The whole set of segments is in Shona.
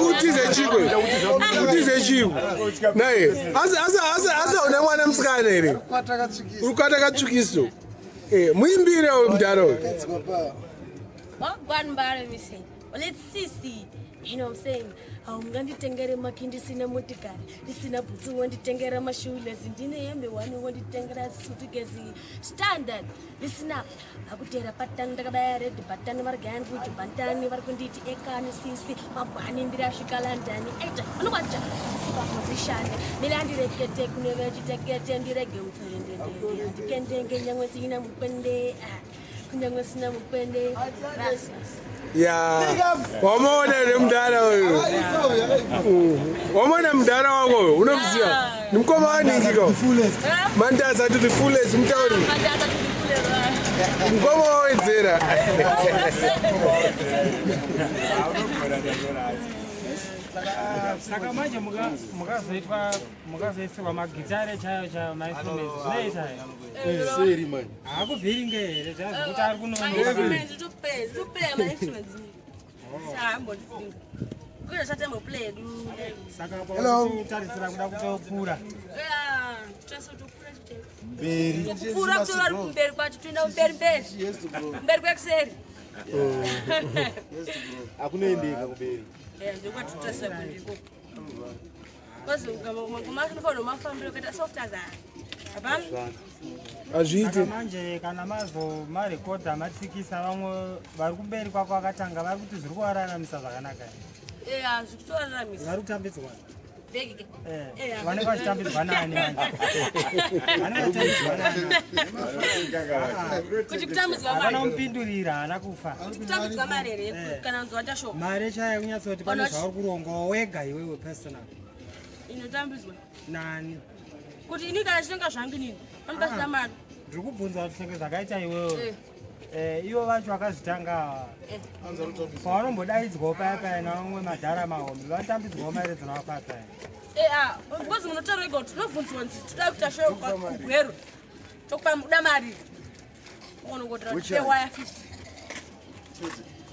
Utize chikwe, utize chikwe naye. Asi hauna mwana musikana here? Uri katsvukiso. Muimbire mudhara uyu. Wagwan Mbare, we say. Well, it's Sisi. You know what I'm saying? Haunganditengere maki ndisina motikari, ndisina bhutsu, wonditengera mashoelace, ndine hembe wani, wonditengera sutukesi. Standard, listen up. Vakutera patani, ndakabaya red button, vari gayani kuti bantani, vari kunditi ekani sisi mabwani, ndirasvika Landani aita vanokwacha sisi paposition mila ndirekete kune vechitekete, ndirege upferendendende, handikendenge nyangwe sina mukwende. Ah, kunyangwe sina mukwende. Rasmus. Ya, wamaona here mudhara uyu? Wamaona mudhara wako uyu? Unomuziva? Ndimukoma waningi ko Mandaza to the fullest, mutauri. Mandasa to the fullest. Mukoma wawedzera. Saka manje mukazoitwa, mukazoisirwa magitare chaiyo chaiyo, mainstruments zvinoita Seri manje. Haakuvhiringe here zvazvokuti ari kunonoka? Ma-instruments toplay, toplay ma-instruments. Saambondidinga. Kuita chatemboplay edu. Saka Hello. pautarisira kuda kutokura. Yeah, totokura chete. Mberi. Tokupfuura kutora vari kumberi kwacho, toenda kumberi mberi. Yes to grow. Kumberi kwekuseri. Yes to grow. Akunoendeka kumberi. Yeah, ndokwatitotarisa kuenda ikoko. Because ngoma acho unofanira mafambiro kuita soft as hapana. Hazviiti. Saka manje kana mazo marekodha, matsikisa, vamwe vari kumberi kwako vakatanga vari kuti zviri kuvararamisa zvakanaka here? Yeah, zvikutoraramisa. Vari kutambidzwa? Bhegi. Eh, Eh, vanenge vachitambidzwa nani manje? Vanenge vachitambidzwa nani? Kuti kutambidzwa Havana mari. kumupindurira, haana kufa. Kuti kutambidzwa mari here kana kunzi waita shoma? Mari chaiyo kunyatsoti pane Vanhu zvauri kurongawo wega iwewe personal. Inotambidzwa. Nani? Kuti ini kana chitenga zvangu inini, vanobasira mari. Ndiri kubvunza kuti senge zvakaita iwewe. Eh. Ivo vacho vakazvitanga, pavanombodaidzwawo paya paya navamwe madhara mahombe, vanotambidzwawo mari dzinovapatsa here? Eh, ah, because munotaura ega kuti tinobvunzwa nzi toda kuita show kugweru. Tokupa muda mari. Unongotira kuti Which waya 50.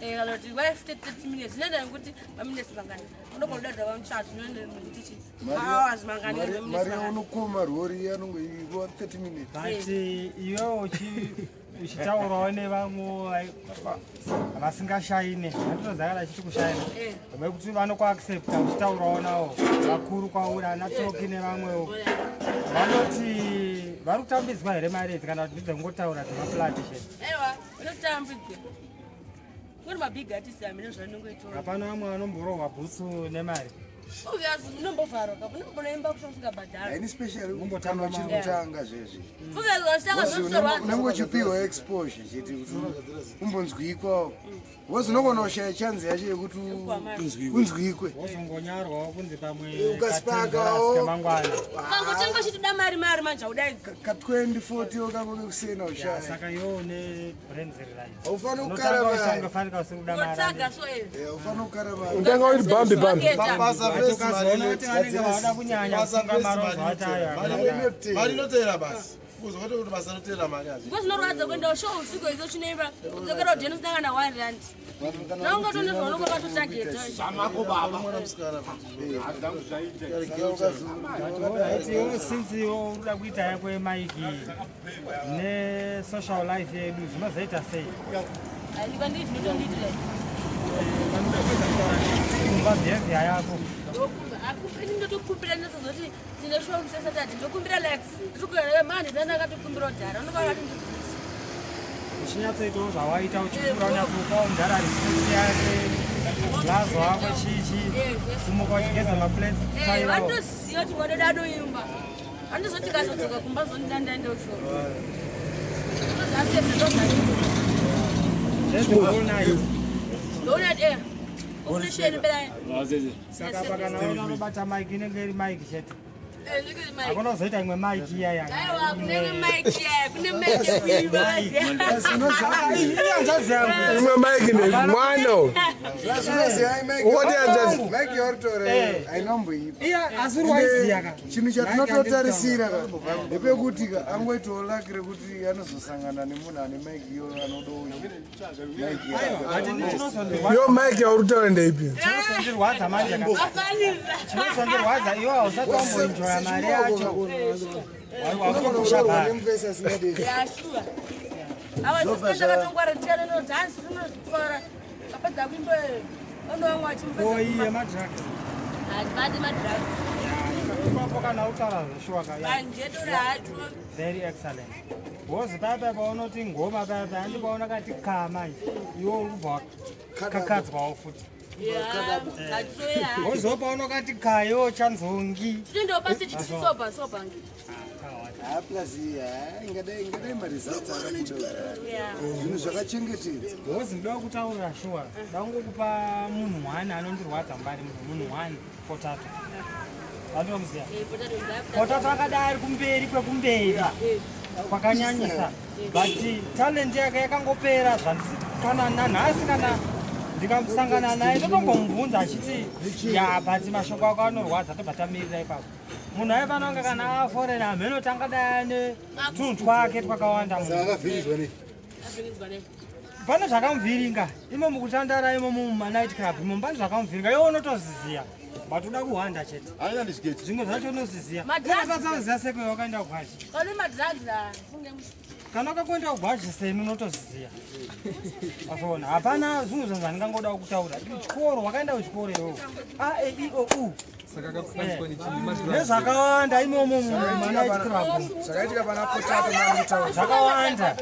Eh, kana kuti waya 50 30 minutes. Zvinoenda nekuti maminutes mangani. Unogona kuda vamuchato, zvinoenda nekuti chi. Mahours mangani, Mari maminutes mari mangani. yaunokoma rori anongoiwa 30 minutes. But iwewe uchitaurawo nevamwe vasingashaine, handinozakana achiti kushaina, vekuti vanokuaccepta, uchitaurawo navo vakuru kwauri, ana Toki nevamwewo, vanoti vari kutambidzwa here mari idzi, kana kuti ndidzekungotaura dzemaplatisheni? Aiwa, unotambidzwa. Kuri mabig artist amene zvanongoitora. Hapana vamwe vanomborohwa bhutsu nemari? Obvious, unombovharwa kapo, unombonoimba kusha usingabhadhari. Haini special Umbotamba kana uchiri kutanga zvezvi. Obvious, vachitanga zvotorwadza. Unenge uchipiwa exposure chete kuti umbonzwikwawo. Because unogona kushaya chance yacho yekuti unzwikwe. Wozongonyarwawo kunzi pamwe Ukaspakawo. kamangwana. Ukangotanga uchitoda mari mari manje haudaidzi. Ka 2040 kako kekusena ushaya. Saka iwewo une brains right. Haufani kukara mari. Unotanga usiri kuda mari. Unotsaga so eh. Haufani kukara mari. Unotanga uri bambi bambi. Ukazoona kuti vanenge vauda kunyanya kusunga marozo acho ayo. Mari inotera basi, kuzokwete kuti basa rotera mari hazvi. Because zvinorwadza kuenda show usiku idzo chinoimba, kudzokera udheni usina kana R1. Naungatone zvaunonga wakatotageta. Mwana musikana. Alright, iwo since iwo uri kuda kuita yako yemaiki nesocial life yedu, zvinozoita sei? Aiwa, ndii zvinotondiitira. Kumba behavior yako. Ini ndotokumbira, ndinozoti tine show muSaturday, ndokumbira likes, ndiri mani ndana akatokumbira kudhara, unonga vakati ndibvise. Uchinyatsoitawo zvawaita uchikura, unyatsopawo mudhara respect yake, blazo wako chichi, kumuka uchigeza maplates. Vanotoziva kuti mwana adoimba, vanotozoti kazodzoka kumba zondidandaenda kushow. Ndozvasembe. All night. Ndoona eh ufresheni phela. Saka pakanaona unobata mike, inenge iri mike chete? Eh, ndike mike. Hakuna kuzoita imwe mike iya? Aiwa, kune mike yeah, kune mike yekuimba. Ihanzvadzi yangu. Imwe mike nemwana. Ungoti hanzvadzi. Mike yauritora hainomboipa. Iya, asi uri waiziya ka? Chinhu chatinototarisira ka ndepekuti ka angoitawo lucky rekuti anozosangana nemunhu ane mike iyo anodo mike. Ati chinozondirwa Yo, mike yauri kutaura ndeipi? Chinozondirwadza manje ka. Vafanira. Chinozondirwadza iwe hausati wamboenjoya mari yacho. Wakutopusha bhari. nemufesi asingadei. Yeah, sure. Ava sisi takatongwara tiana no dance tinozvikora. Apedza kuimba onovamwe Koi vachimupedza. yemadrugs. Hatibati madrugs. Ipapo kana utaura zveshuwa ka. Yeah. Vanjedora hatu. Very excellent. Wozi paya paunoti ngoma paya paya handipaona kati ka manje. Iwe uri kubva wakakadzwawo futi. Yeah, hatoya. Woziwo paunokati ka iwe chanzongi. Tinoendawo pasi tichisoba soba. Ha, plus ha, ingadai maresults akabuda. Yeah. Zvinhu zvakachengetedzwa. Wozi ndoda kutaurira shuwa. Ndangokupa munhu one anondirwadza mbari munhu one Potato. Vandomuziya. Eh, potato ndaya. Potato akadai ari kumberi kwekumberi. Kwakanyanyisa, but talent yake yakangopera zvandisi kana nanhasi kana ndikasangana naye ndotombomubvunza achiti ya, but mashoko ako anorwadza, tobva tamirira ipapo. Munhu aifanira kunge kana aforena hameno tangadai ane tunhu twake twakawanda munhu. Saka akavhirinzwa nei? Avhirinzwa nei? Pane zvakamuvhiringa imo mukutandara imo mumanight club imo, pane zvakamuvhiringa. Iwe unotoziziya, but uda kuhwanda chete. Aina ndichigeti. Zvimwe zvacho unoziziya. Madrugs. Unoziya seko wakaenda kugwashi. Kani madrugs ah, funge Kana wakakuenda kugwashi seni unotoziziya. Azona hapana zvimwe zvinhu zvandingangoda kutaura. Chikoro wakaenda kuchikoro iwewe, a e i o u. Saka akakanganiswa nechii? Madrugs. Nezvakawanda imomo mumanight club. Zvakaitika pana Potato maanitaura. Zvakawanda.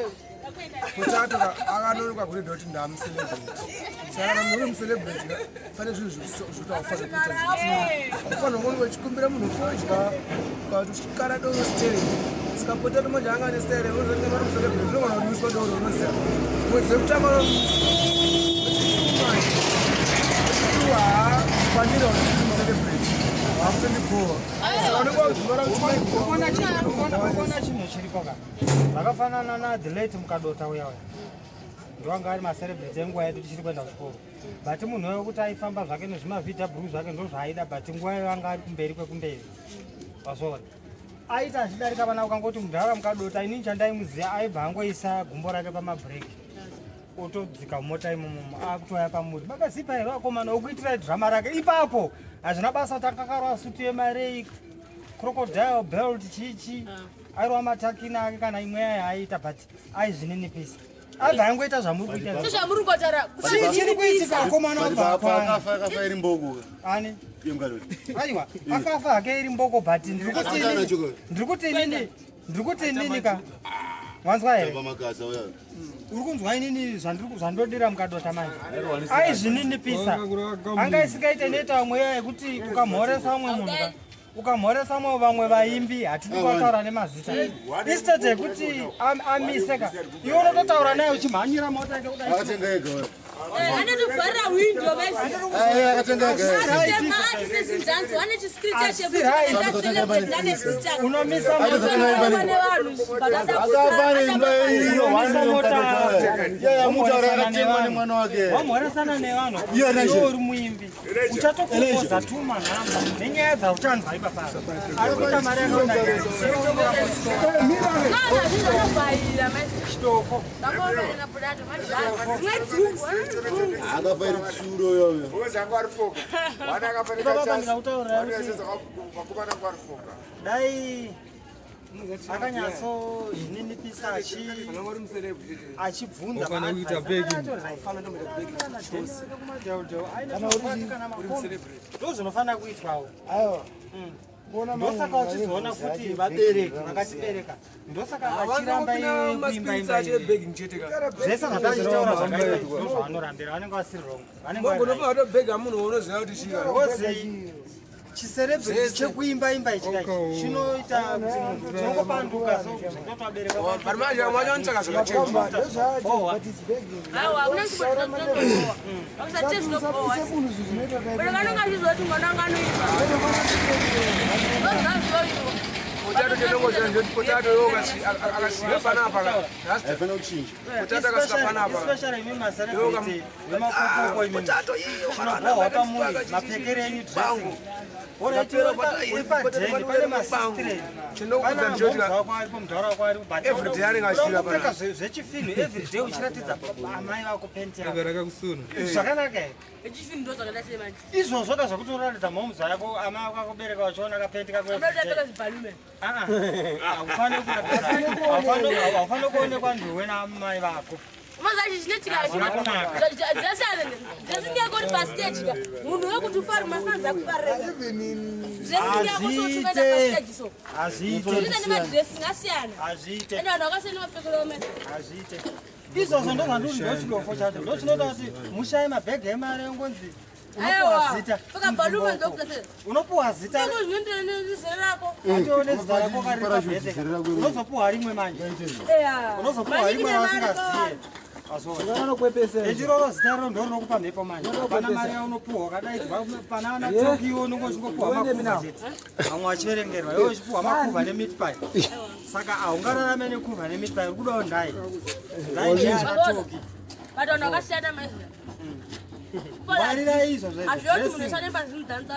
Potato akanonoka kuredha kuti ndamucelebrity. Saka kana munhu uri mucelebrity ka, pane zvinhu zvekuti haufanira kuita. Ufanira kunge uchikumbira munhu fodya kana kuti uchikara doro steri. Saka Potato manje anga ane steri unozonge uri mucelebrity, unogona kunwiswa doro, unoziva mwedzi wekutanga kwanira kuti mucelebrity wakutondibowa. Saka unenge wakudzimara. Ukaona chinhu chiripo ka, zvakafanana nathe late Mukadota uya uya, ndowanga ari macelebrity enguva yedu tichiri kuenda kuchikoro, but munhu uyo wekuti aifamba zvake nezvimaVW zvake ndozvaaida, but nguva iyo anga ari kumberi kwekumberi. Wazvoona aita achidarika pana ukangoti mudhara Mukadota, inini chandaimuziva aibva angoisa gumbo rake pamabhureki, otodzika mumota imomomo, akutouya pamuri, makazipa here vakomana, okuitirai dhirama rake ipapo. Hazvina basa kuti akakarwa sutu yemarei, crocodile belt, chichi airwa matakina ake kana imwe yayo aiita, but aizvininipisa, abva angoita zvamuri kuita. Sezvamuri kutaura. Chii chiri kuitika akomana? Obva akwana. Akafa, akafa iri mboko. Ani? Iye Mukadota. Aiwa, akafa hake iri mboko, but ndiri kuti Akana choko. ndiri kuti inini ka, wanzwa here? Tamba makasa uya. Uri kunzwa inini zvandodira Mukadota manje aizvininipisa, anga isingaite neta mweya yekuti ukamhoresa umwe munhu ka, ukamhoresa umwe vamwe vaimbi hatidi kuvataura nemazita, instead yekuti amise ka, iwe unototaura naye uchimhanyira mota yake kudai. Akatenga ega uya. Anotobharira windo. Ai, akatenga ega. Unomisa. Akafa neimba iyo Unomisa wani mota. Mukadota. Yaya mutaura akatengwa nemwana wake. Wamhoresana nevanhu. Iye Elijah. Iwe uri muimbi, uchatokomboza tuma nhamba nenyaya dzauchanzwa ipapa ari kuita mari yakawanda. Chitofo. Akafa iri tsuro uya. Ipapa ndikakutaurira kuti dai akanyatsozvininipisa achibvunza. Ofana kuita begging. Ndo zvinofanira kuitwawo. Aiwa, kuona. Ndosaka uchizoona kuti vabereki vakatibereka, ndosaka vachiramba kuimba imba iyi. Begging chete ka. Zvese zvatachitaura zvakaita ndo zvavanorambira, vanenge vasiri wrong, vanenge vari right. Mongonofanira kutobhega munhu waunoziva kuti chii. Wozi chicelebrity chekuimba imba ichi kai chinoita kuti munhu tinongopanduka, so zvinotovabereka. But manje vamwe vacho vanotsvaka zvakachenja. Bohwa. Munhu zvinoita. Vanonga achizoti mwana wanga anoimba. Potato chendongozva ndoti potato yo akasvika panapa rasta. Haifana kuchinja. Potato akasvika panapa. Especially imi macelebrity vemapopopo imi. Potato iyo Chinobohwa pamuri mapfekero enyu dressing. Alright, Ndapera uri padheni pane masistireni. Chinokudza ndchoti Every Every day anenge achifira Unongopfeka panapa. zvechifinhu every day uchiratidza amai vako penti yako. Rakakusuna. Zvakanaka here? Echifinhu ndo zvakada sei manje? Izvozvo ka zvekuti unoratidza mhomuzi yako amai vako akubereka vachiona kapenti kako Unoda every day. kupfeka zibhalume. Ah, ah. Haufaniri kuonekwa nduwe namai vako. Mazachi chinoitika Hazvina kunaka. dressing yako uri pastage ka munhu wekuti ufari mafanza kufarira Even in dressing yako so uchingaenda pastage so Hazviite. zvinoita nemadressing asiyana Hazviite. ende vanhu vakasiyana mapfekero ome Hazviite. Izvozvo ndozvandiri ndochidofo chacho ndochinoita kuti mushaye mabhegi emari engonzi unopuwa aiwa zita. pfeka bhalume ndokutasei Unopuwa zita iko zvinoenderana nezera rako atione zita rako kari pabhedhe. Unozopuwa rimwe manje. eya Unozopuwa rimwe rawasingaziye. Echiroro zita riro ndorinokupa mhepo manje. Pana mari yaunopuhwa wakadaidzwa pana ana Tokiyo unonge uchingopuhwa makuva chete. Vamwe vachiverengerwa iwe uchipuhwa makuva nemeat pie. Saka haungararame nekuva nemeat pie uri kudawo ndai. Ndai ndeyana Toki. but vanhu vakasiyana maizvo Ngwarirai izvozvo izvo. hazviyoti munhu esanemba zvinodhanisa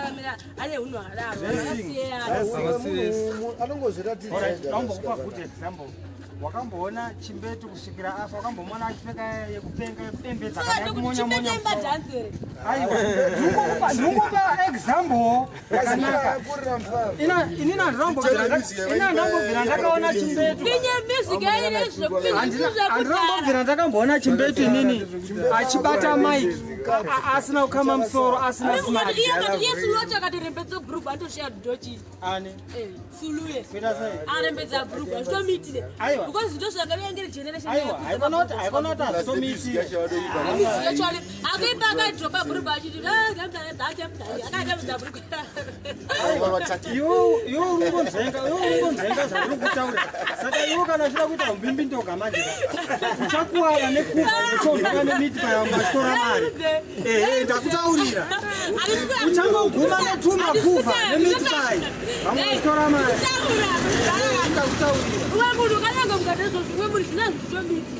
ane unhu hwakadaro vakasiyana anongozviratidza Alright, ndambokupa good example. Wakamboona chimbetu kusvikira afa wakambomuona achipfeka yekupenga yekupembedza saka kana ndikuti yekumonya-monya chimbetu musoro. imbadhanzi here Aiwa, ndingopa example yakanaka. kurira mufaro. Inini handinombobvira ndakaona chimbetu. pinye music yaine zvekupinza Handinombobvira ndakamboona chimbetu inini achibata mic asina kukama musoro asina smart. iye sulu wacho akatorembedza bhurugwa anotoshiya dochi Ani suluye kuita sei? arembedza bhurugwa zvitomiitire Aiwa. because ndo zvakavengere generation Aiwa, haikona kuti haikona kuti hazvitomiitire. yacho akuipa akadropa bhurugwa achiti akarembedza bhurugwa Iwe iwe uri kungonzvenga iwe uri kungonzvenga zvauri kutaura. Saka iwe kana uchida kuita umbimbindoga manje ka uchakuwara nekufa uchondoka nemiti paya machitora mari. Ehe, ndakutaurira. Uchangoguma netuma kuva nemiti pai. Vamwe vachitora mari. Ndakutaurira. umwe munhu kanyange mukati izvozvo umwe munhu zvina zvitomiti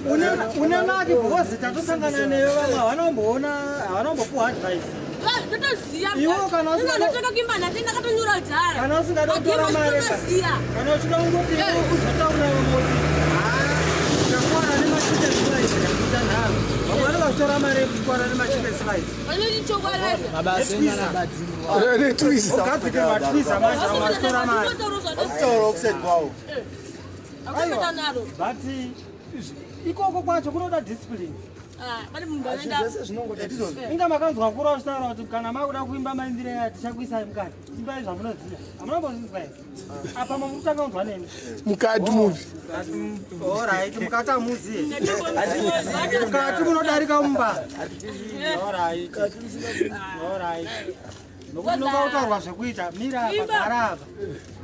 Une laki because tatosangana newe vamwe havanomboona havanombopuwa advice. totoziya Iwe kana usingada- ndinotoka kuimba nhasi ndakatonyora kudhara Kana usingada kutora mari ka. totoziya Kana uchida kungoti iwe uzotaurira vamwe kuti "Ah, ndakuwana nemachicken slice ndakuita nharo." Vamwe vanenge vachitora mari yekukwara nemachicken slice. vanoti chokwadi Ogadzikirwa twiza manje vamwe vachitora mari. Kutaura offside kwawo. akuita naro But ikoko kwacho kunoda discipline. pane munhu anoenda Zvese zvinongoda Inga makanzwa kura uchitaura kuti kana makuda kuimba maimbire aya tichakuisai mukati. Imbai zvamunoziva. Hamunambozvinzwa here? Apa mamukutanga kunzwa neni. Mukati mupi. Alright, mukati hamuziye. Mukati munodarika mumba. Alright. Alright. Nokuti unonga zvekuita mira apa Imba. gara apa.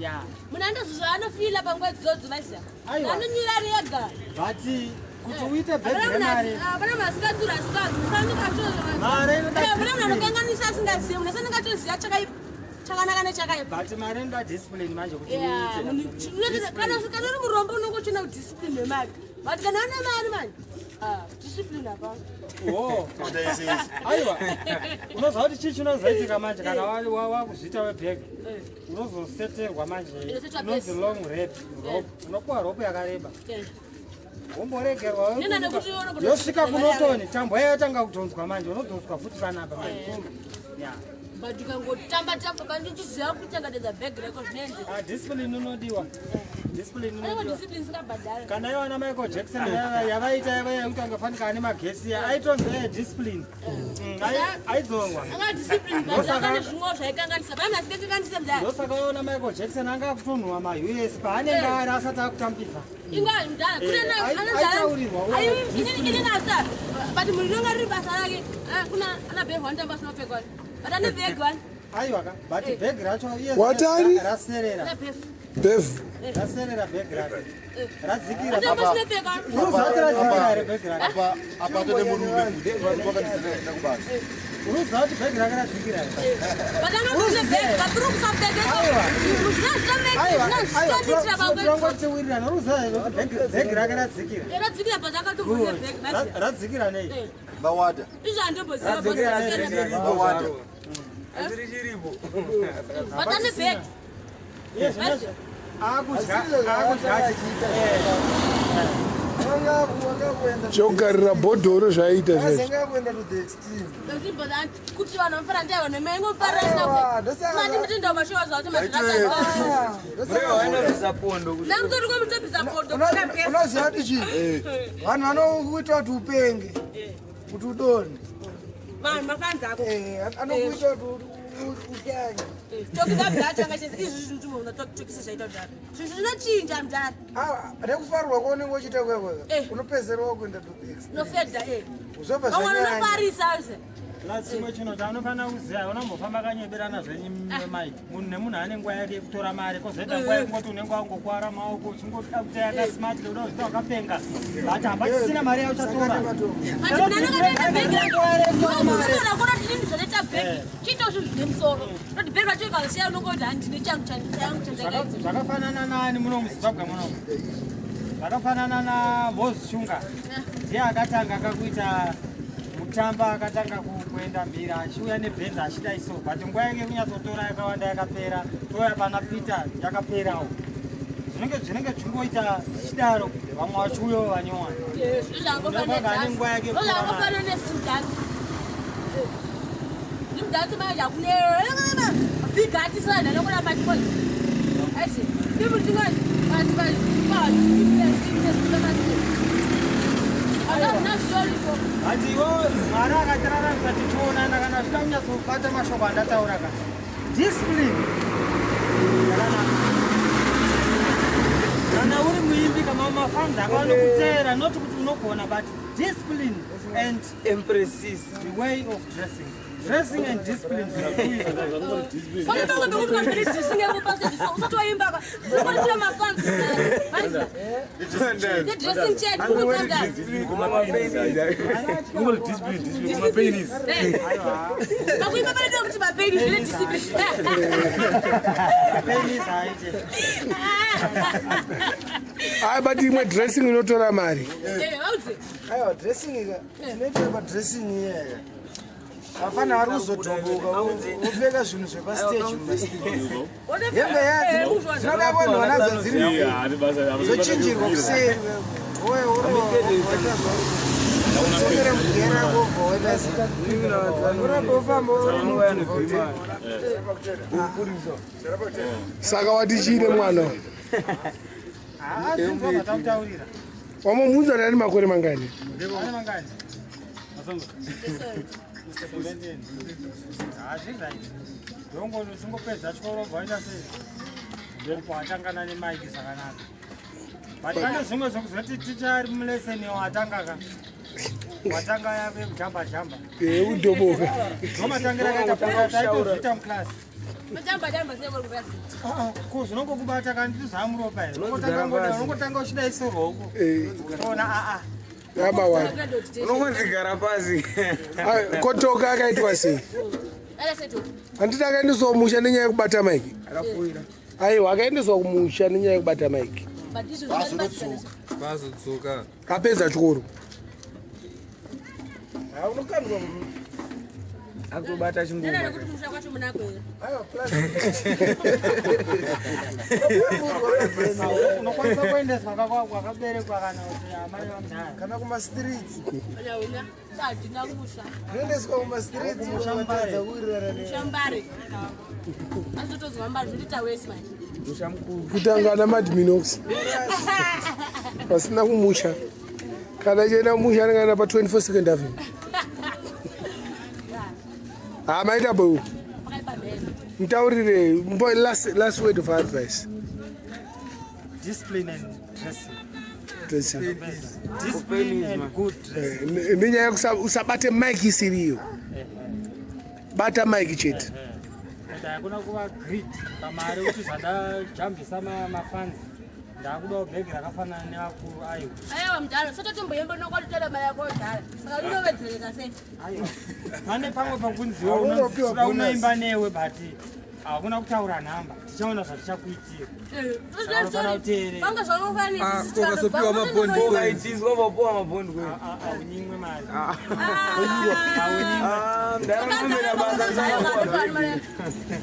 Ya. munhu anotozvo anofila panguva idzodzo maiziya Aiwa. anonyura rega But kuti uite bhegi remari. pane munhu asingatsuri Mari inoda asingazivi discipline. munhu anokanganisa asingazivi munhu asinongatoziva chakanaka nechakaipa But mari inoda discipline manje kuti Yeah, uite. munhu kana uri murombo unonge uchina kudiscipline wemari but kana une mari manje discipline hapana Oh. Aiwa. Unoziva kuti chii chinozoitika manje kana wakuzviita webhegi. Unozoseterwa manje. Inosetwa Inonzi pesi. long rape. Rope. Unopuwa rope yakareba. Womboregerwa Nena nekuti unogona yosvika kuzodzwa kunotoni tambo yatanga kudhonzwa manje unodhonzwa futi panapa manje. Ya. but ukangotamba tamba kandi uchiziva kuchengetedza bhegi rako zvinoendeka Ah, discipline inodiwa. Discipline aiwa inodiwa. discipline isingabhadhari Kana iwo ana Michael Jackson yavaita yavaita kuti angafanika ane magetsi aitonzi discipline. Aidzorwa. anga discipline but akane zvimwewo zvaikanganisa pane munhu asingakanganise mudhara Ndosaka waona Michael Jackson anga akutonhuwa maUS paanenge ari asati akutambisa. ingwa mudhara kune Aitaurirwa, anoinasa but munhu rinonga riri basa rake kuna ana bhegi wanotamba asinopfekwa but ane bhegi wani Aiwa ka, but bhegi racho iye Watani? raserera. ane bhegi Bevu. Raserera bhegi rake. Radzikira. anotamba asinopfekwa Unoziva kuti radzikira here bhegi rake? Apa apa tode murume futi. Wakandisendera kubasa. Unoziva kuti bhegi rake radzikira here? Aiwa, unoziva here kuti bhegi rake radzikira? Radzikira nei? Vawada. Vawada. Batane bag. Iye zvinezvi akudya akudya achiita. Chokugarira bhodhoro zvaiita zvezvo. Azenge kuenda to the extreme. Kuti vanhu vanofanira ndiavo nemaingofarira mati mashowa zvacho matinamutoti pondo. Unoziva kuti chii? Vanhu vanokuita kuti upenge, kuti udonhe. Vanhu mafanzi ako. Anokuita kuti utyanye. Tokisa mdara changa chese izvi zvinhu unatokisa zvaita mdara, zvinhu zvinochinja mdara. Nekufarirwa kwaunenge uchiita kwekweka, unopedzerwa kuenda to the extreme. Nofedha. Zvobva Vamwe zvanyanya. vanofarisa se. Plus chimwe chinhu chaanofanira kuziva, unambofamba kanyeberana zvenyu mike, munhu nemunhu ane nguva yake yekutora mari, kwozoita nguva yekungoti unenge wangokwara maoko uchingoda kuti yakasmart, kuda kuzvita wakapenga, but hapachisina mari yauchatora. But mnanokatoita bhegi rako kona tinini zvanoita bhegi chiita zvinhu zvine musoro noti bhegi racho ikazosiya unongoti handine changu changu chandakaita. Zvakafanana nani muno muZimbabwe muno, zvakafanana naMoses Shunga, ndiye akatanga kakuita mutamba, akatanga kuenda mbira achiuya nebhenzi achida iso, but nguva yake yekunyatsotora yakawanda yakapera, touya pana Peter yakaperawo. Zvinenge zvichingoita zvichidaro, vamwe vachiuyawo vanyowani. Zvangofana nesimdhansi, zimdhansi manje hakune big artist vanhu anokuramba chikonzi aisi people tingazi azazvina zvisoripo. But iwo Mwari akatiraramisa tichionana, kana zvida kunyatsobata mashoko andataura ka, discipline yakanaka. Kana uri muimbi, kama mafanzi ako anokuteera, not kuti unogona, but discipline and Empresses. the way of dressing, dressing and discipline zvinokuizwa. Pane pamwe pekuti ukapere dressing yako pastage usatoimbaka unokwanisa mafanzi nedressing chete kukutanda. Mapenis. Pakuimba panoda kuti mapeni zvine discipline. Mapenis haite. Ai, but imwe dressing inotora mari. Audze. Aiwa, dressing ika tinoitira padressing iyaya, vafana vari kuzodhomboka vopfeka zvinhu zvepastage mumastreet, hembe yadzo dzinoda kuendwa nadzo dziri dzochinjirwa kuseri, wodzokera mugera kobva waita uramba ufamba uri. Saka wati chiine mwana? Haa, zvatakutaurira. Wamumunza nani makore mangani? Ane mangani? 17. Hazviri right, ndongoti uchingopedza chikoro ubva waita sei, ndipo watangana nemaiki zvakanaka, but pane zvimwe zvekuzoti ticha ari mulesson, watanga ka watanga yako yekujamba jamba. Udhoboka. Ndomatangira akaita pota taitozviita muklasi. Majamba jamba sei? Ko zvinongokubata kandi zvamuropa here? Unongotanga uchidaisorwa uko toona aa. Yamawani. Unongonzigara pasi. Kotoka akaitwa sei? Handiti akaendeswa kumusha nenyaya yekubata maiki? Akafuira. Aiwa, akaendeswa kumusha nenyaya yekubata maiki. Vazodzoka. Apedza chikoro. Unokandwa. Akutobata chingoma. Nekuti musha kwacho munako here? Aiwa, plus Unokwanisa kuendeswa kwakaberekwa kana kuti amai vamudhara. Kana kumastreets. Una sadina musha. Unoendeswa kumastreets watadza kuwirirana ne Shambare azotozwa mbare zvinoita wesi manje. Musha mukuru. Kutanga namadminox pasina kumusha, kana chienda kumusha anenge aenda pa24 Second Avenue. Ha, maita bo. Pakaipa mheno. Mutaurire last word of advice. Discipline and dressing. Dressing. Discipline and good dressing. Nenyaya yekusa usabate mike isiriyo, bata mike chete. Ende hakuna kuva greed pamari kuti zvandajambisa mafanzi. Ndakudawo bhegi rakafanana nevakuru, aiwa. Aiwa mudhara, sototomboyemba nokwatotora mari yako kudhara, saka rinovedzereka sei? Aiwa, pane pamwe pakunziwo Haunopiwa unoda bonus. unoimba newe, but hakuna kutaura nhamba, tichaona zvatichakuitira. Panga Ukasopiwa mabhondi. Ukaitiswa vapuwa mabhondi kwe. Aunyimwe mari. Ah, mudhara unomera basa risakapuwa bhegi.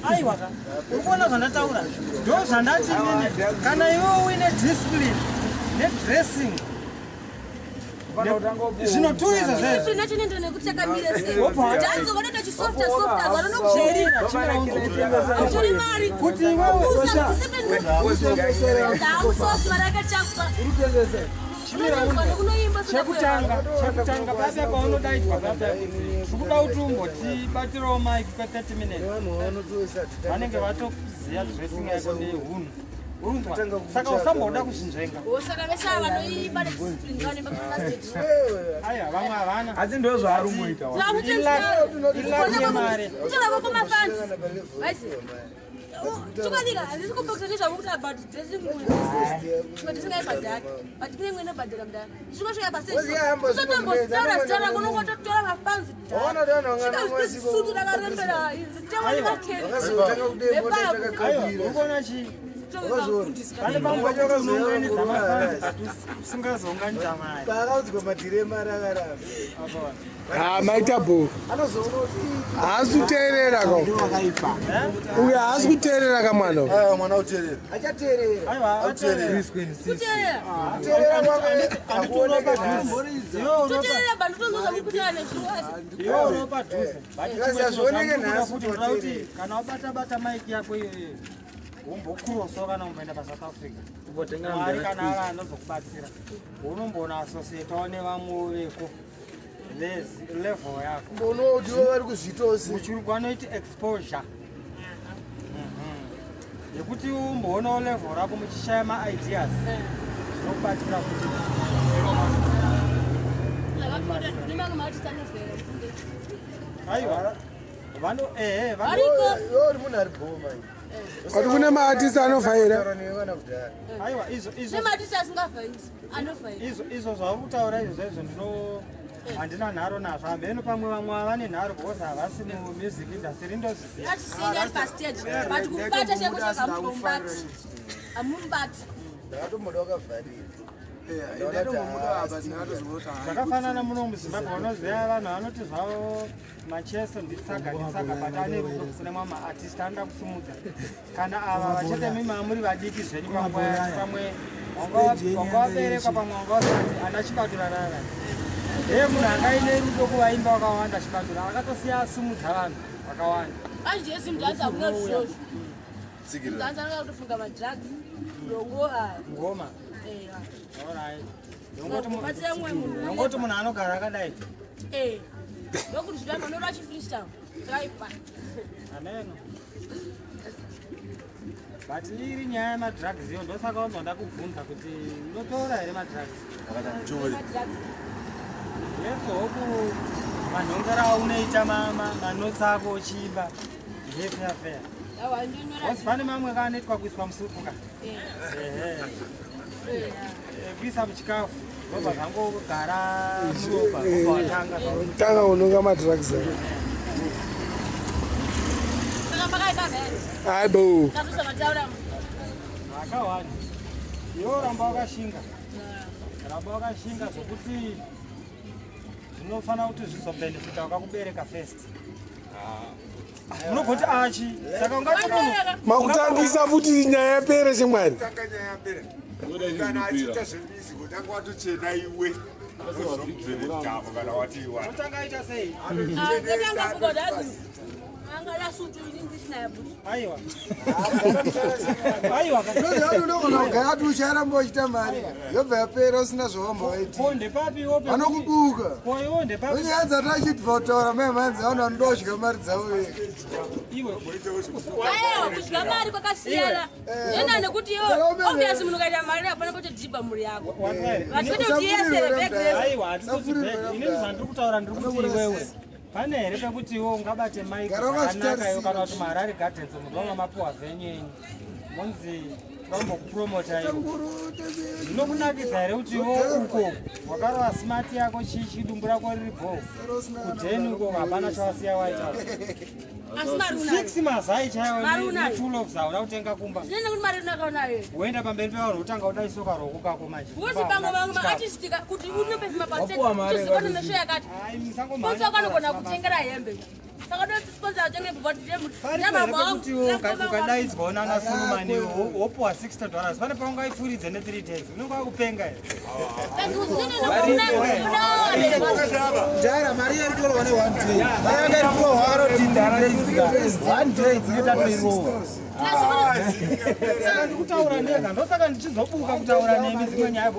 Aiwa ka, uri kuona zvandataura, ndo zvandati inini, kana iwe uine discipline nedressing, zvinotuisa zvezvo. Discipline yacho inoenda nekuti yakamira sei. Wobva Dhanzi vanoita chisofta softa, vanonokusheri. Autori mari. Kuti iwewe Usa discipline. Ndakusoft mari yakachakwa. Unoinzwa nekunoimba sina Chekutanga, papa paunodaidzwa papa kuti tikuda kuti umbotibatirawo mike kwe30 minutes, Vanhu vanotoisa vanenge vatoziva dressing yako nehunhu, urunzwa, saka usamboda kuzvinzvenga. Saka vese ava vanoimba nediscipline vanoimba pastage. Aiwa, vamwe havana. Asi ndo zvaari kungoita wa. Ilaki yemari. Kutora kwamafansi. Chokwadi handisi kupokisa nezvamukuti about dressing room. Chimwe dressing aibhadhari. But kune imwe inobhadhara mudhara. Zvinosvika pastage. Sotombotaura zita rako unongototora mafanzi. Waona kuti vanhu vangana masiko- Sutu rakarembera. Zitema nemakeri. Vakazotanga kudemota Aiwa, takakabira. urikuona chii? Pane Wakazviona? pamwe pekuti unounganidza mafanzi but usingazounganidza mari. Paakaudzwa madhiri emari akaramba. Ha, maita bho. Anozoona kuti Haasi kuteerera ka uyo, haasi kuteerera ka mwana uyu. Aiwa, mwana uteerera. achateerera. Aiwa, Auteerera. Kuteerera. Kuteerera kwake Handiti unopa hakuoneke. dhuze. Iwe unopa- Toteerera bantu tonzoza mukuteerera nezvinhu. iwe unopa dhuze. But Because chimwe hazvioneke chinhu nhasi kuti kuti unoda kuti wateerera. kana wabata-bata maiki yako iyoyo, wombokurosawo kana umboenda paSouth Africa, Kumbotengera Mwari mudhara kana ava anozokubatsira, unomboona asosietawo nevamwewo veko level yako. Mbono kuti ivo vari kuzviitawo sei. Muchirungu anoiti exposure. Yekuti umboonawo level rako muchishaya maideas, zvinokubatsira kuti aiwa, vano ehe vano. Variko. Iwe uri munhu ari bhoma. Kuti kune maartist anovhaira. Taura newe kana kudhara. Aiwa, izvo Nematisi asingavhaisi. Anovhaisa. Izvo zvauri kutaura izvo zvaizvo, ndino handina nharo nazvo, hambeno pamwe vamwe vane nharo because havasi mumusic industry, ndozviziva. Atisenge ari pastage. But kubata chako chako hamumbati. Hamumbati. Ndakatomboda wakavharira. Zvakafanana muno muZimbabwe, unoziva vanhu vanoti zvavo Macheso nditsaga nditsaga, but ane rudo kune mamwe maartist anoda kusumudza. Kana ava vachete mimi muri vadiki zvenyu, panguva yacho pamwe wanga waberekwa, pamwe wanga wasati ana Chibatura rara ndeye munhu angaine rudo kuvaimba vakawanda. Chibatura akatosiya asumudza vanhu vakawanda. Manje yesi mudhanzi hakuna zvizvozvo. Mudhanzi anoda kutofunga madrugs. Dongo aya. Ngoma. Eh. Alright. Kubatsira mumwe munhu. Nongoti munhu anogara akadai. Eh. Ndokuti zvidambo nora chifreestyle. Chakaipa. Ameno, but iri nyaya yemadrugs iyo, ndosaka wanzwa ndakubvunza kuti unotora here madrugs. Madrugs. Let's hope manhongero aunoita manotsi ako uchiimba ndefeya feya. Awa ndinora. Because pane mamwe kaanoitwa kuiswa musupu ka. Eh. Ehe. Eh. Kuisa muchikafu, ndobva zvangogara muropa, wobva watanga Tanga unonga madrugs aya. Saka makaipa here? Hayi bo. Kazusa mataura. Akawanda. Iwe ramba wakashinga, ramba wakashinga, zvokuti zvinofanira kuti zvizobhenefita wakakubereka first. Unogoti achi, saka ungati munhu Makutangisa futi nyaya yapere chimwari. Tanga nyaya yapera. Kana achiita zvemusic, utanga watochena iwe, ozomubhenefitavo kana wati iwana. Unotanga aita sei? Ndatanga kufunga kuti azi angada sutu ini ndisina yabhutsu. Aiwa, aiwa. Unoziva kuti unogona kugara kuti ucharamba uchiita mari yobva yapera usina zvawamba waiti. Ko ndepapi iwo? Vanokubuka. Ko iwo ndepapi? Onyaya dzatachibva kutaura mai mhanzi, vanhu vanoda kudya mari dzavo vega. Iwe. Aiwa, kudya mari kwakasiyana. Zvena nekuti iwe obviously munhu ukaita mari hapana kutodhibha mhuri yako. Vachitoita kuti yesere bag rese. Aiwa, hatitoti bag. Inini zvandiri kutaura, ndiri kuti iwewe pane here pekuti iwe ungabate maiki Gara zvakanaka iwe, wakazvitarisira. kana kuti muHarare Gardens munhu wanga mapuwa venyu yenyu monzi Vambokupromota iwo. Zvinokunakidza here kuti iwo uko wakarova smart yako chichi dumbu rako riri bho kudheni uko hapana chawasiya waita. Asi mari unayo. 6 mazai chaiwo Mari unayo. ne2 loaves hauna kutenga kumba. Zvinoenda kuti mari unakaunayo. Woenda pamberi pevanhu wotanga kudai soka roko kako manje. Because pamwe vamwe maartist kuti unopefuma Wapuwa mari patsechizikona nesho yakati. Ai, musangomhanya Sponsor kanogona kutaura kutengera hembe. Saka doti sponsor atenge Paripo here pekuti iwe ukadaidzwawo nana Sulumani wopuwa $60 pane paungaifuridze ne3 days unenge wakupenga here? Jara mari iri kutorwa ne one day. Mari yanga iri kurohwa kanoti one day dzinenge tatoirohwa. Saka ndikutaura ndega ndosaka ndichizobuka kutaura nemi dzimwe nyaya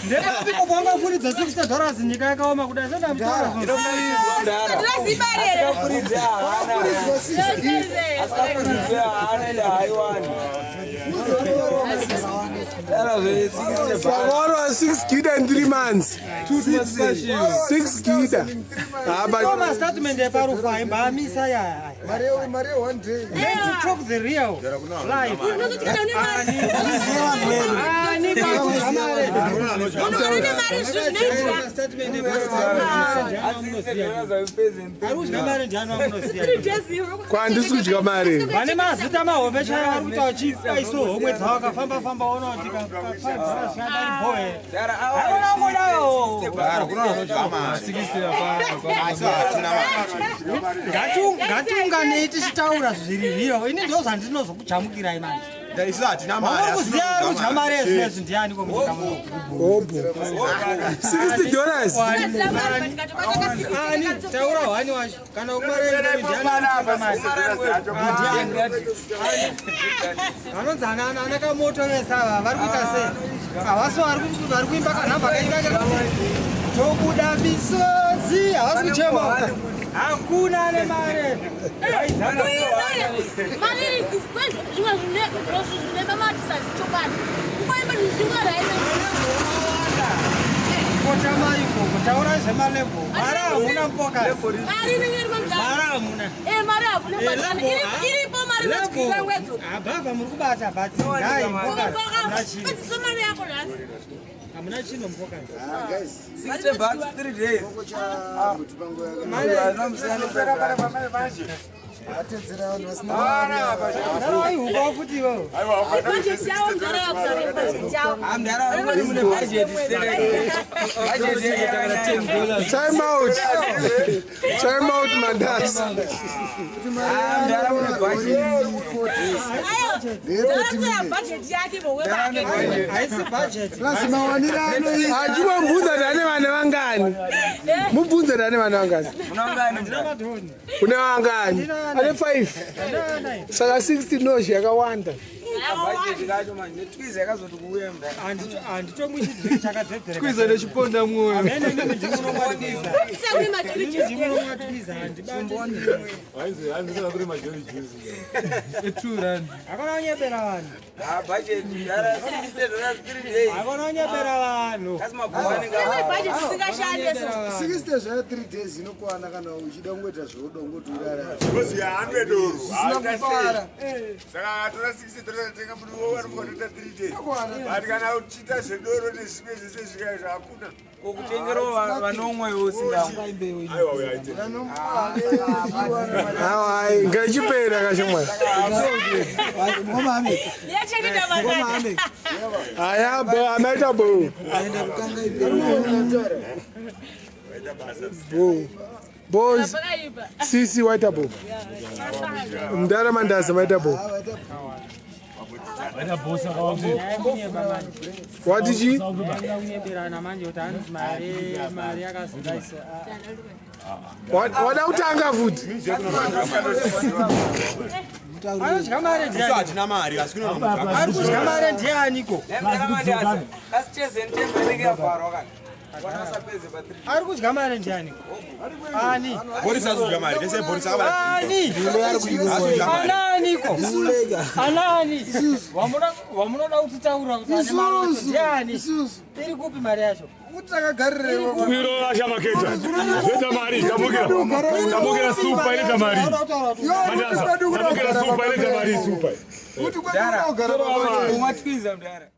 ndepapiko paungafuridza $60 nyika yakaoma kudai sendamutaura Asikafuridze haana. Asikafuridze haana ende haiwani. Dara zve 60 bucks. Wakarwa 6 gida in 3 months. 6 gida. Ah, but mastatement eparufu aimbaamisa yaya. Mari ye one day. Learn to talk the real life. Ani kakudya mari. Arikudya mari ndiani wamunoziya? Kwandisi kudya mari. Vane mazita mahombe chaiwo vari kuita vachiaiso homwe dzavo akafamba famba ona kuti ka $5 zvakadari bhoe. Dara Haikona kungodawo. Ngatiunganei tichitaura zviri real. Ini ndo zvandinozokujamukirai manje. Isu hatina mari. Wamuri kuziya ari kudya mari yezvinezvi ndiani komunyika muno? Hobo. $60. Ani taura hwani wacho kana kumarendiani vanonzi ana kamoto vese ava vari kuita sei? Havasi vari kuimba kanhamba kaika kekuti tobuda misodzi, havasi kuchema, hakuna ane mare. Mari zvimwe zvineba maartist chokwadi. Kungoimba zvimwe raita. Kota maiko kutaura zvemalebho, mari hamuna mpoka. Mari inenge iri mamudhara. Mari hamuna. Eh, mari hakuna but iripo mari matyira ngwedzo. Habhavha muri kubata but ngai mpoka hamuna chino. Pedzisa mari yako nhasi. Hamuna chino mpoka. Ah, guys. 60 bucks 3 days. Choko cha mutipango yaka. Atedzera vanhu vasina mari. Aihukawo futi iwewe. Budget yavo mudhara yakusara budget yavo. Mdara mune budget sterek. Budget yakanyanya. Time out. Time out, Mandas. Mdara mune budget. Ayo, budget yake vomwe vake. Haisi budget. Plus mawaniro anoita. Achimubvunza kuti ane vana vangani. Mubvunze kuti ane vana vangani. Munangani mdara? Madhoni. Une vangani? Ane 5. Saka 60 nozhi yakawanda. Budget kacho manje netwiza yakazoti kuuya mdara. Handitomwi chidhiri chakadzedzereka. Twiza nechiponda mwoyo. Amene mimi ndimunomwa twiza. Sekuti majori Mimi ndimunomwa twiza handibati. Hakuna kunyepera vanhu. Ah, budget mdara $60 3 days. Hakuna kunyepera vanhu. Kasi mabhuwa anenge budget isingashande so. 60 zvayo 3 days inokwana kana uchida kungoita zvauda kungoti urara. Because yaanwe doro. Zvisina kufara. Saka atora $60 atenga muriwo anofanira kuita 3 days. But kana uchiita zvedoro nezvimwe zvese zvika hakuna. Kutengerawo vanomwe usinga. Aiwa uyaite. Hayi, ngachipera kashomwana. Yachengeta makati. Aya bo, amaita bo. Bo. Bo Pakaipa. sisi waita bo. Mdara Mandasa maita bo. Wati chi? Ndakuda kunyeperana manje kuti hanzi mari mari yakazodaisa. Wada kutanga futi. Anodya mari Isu ndiani? hatina mari asi kune vanhu Ari kudya mari ndianiko? Mdara mandasa. Kasi cheze ntembe inenge yavharwa kana. Vanasapedze pa 3. Ari kudya mari ndianiko? Ani? Boris azodya mari. Vese Boris akabata. Ani? Azodya mari. Ananiko? Anani? Wamunoda kutitaura kuti ane mari wacho ndiani? Isusu. Iri kupi mari yacho? Kuti takagarirewo. Kwiro ashamaketa. Zvoita mari, tamukira. Tamukira supa inoita mari. Wamunoda kutaura kuti Mandasa, tamukira supa inoita mari supa. Kuti kwekugara Ungatwiza mdara.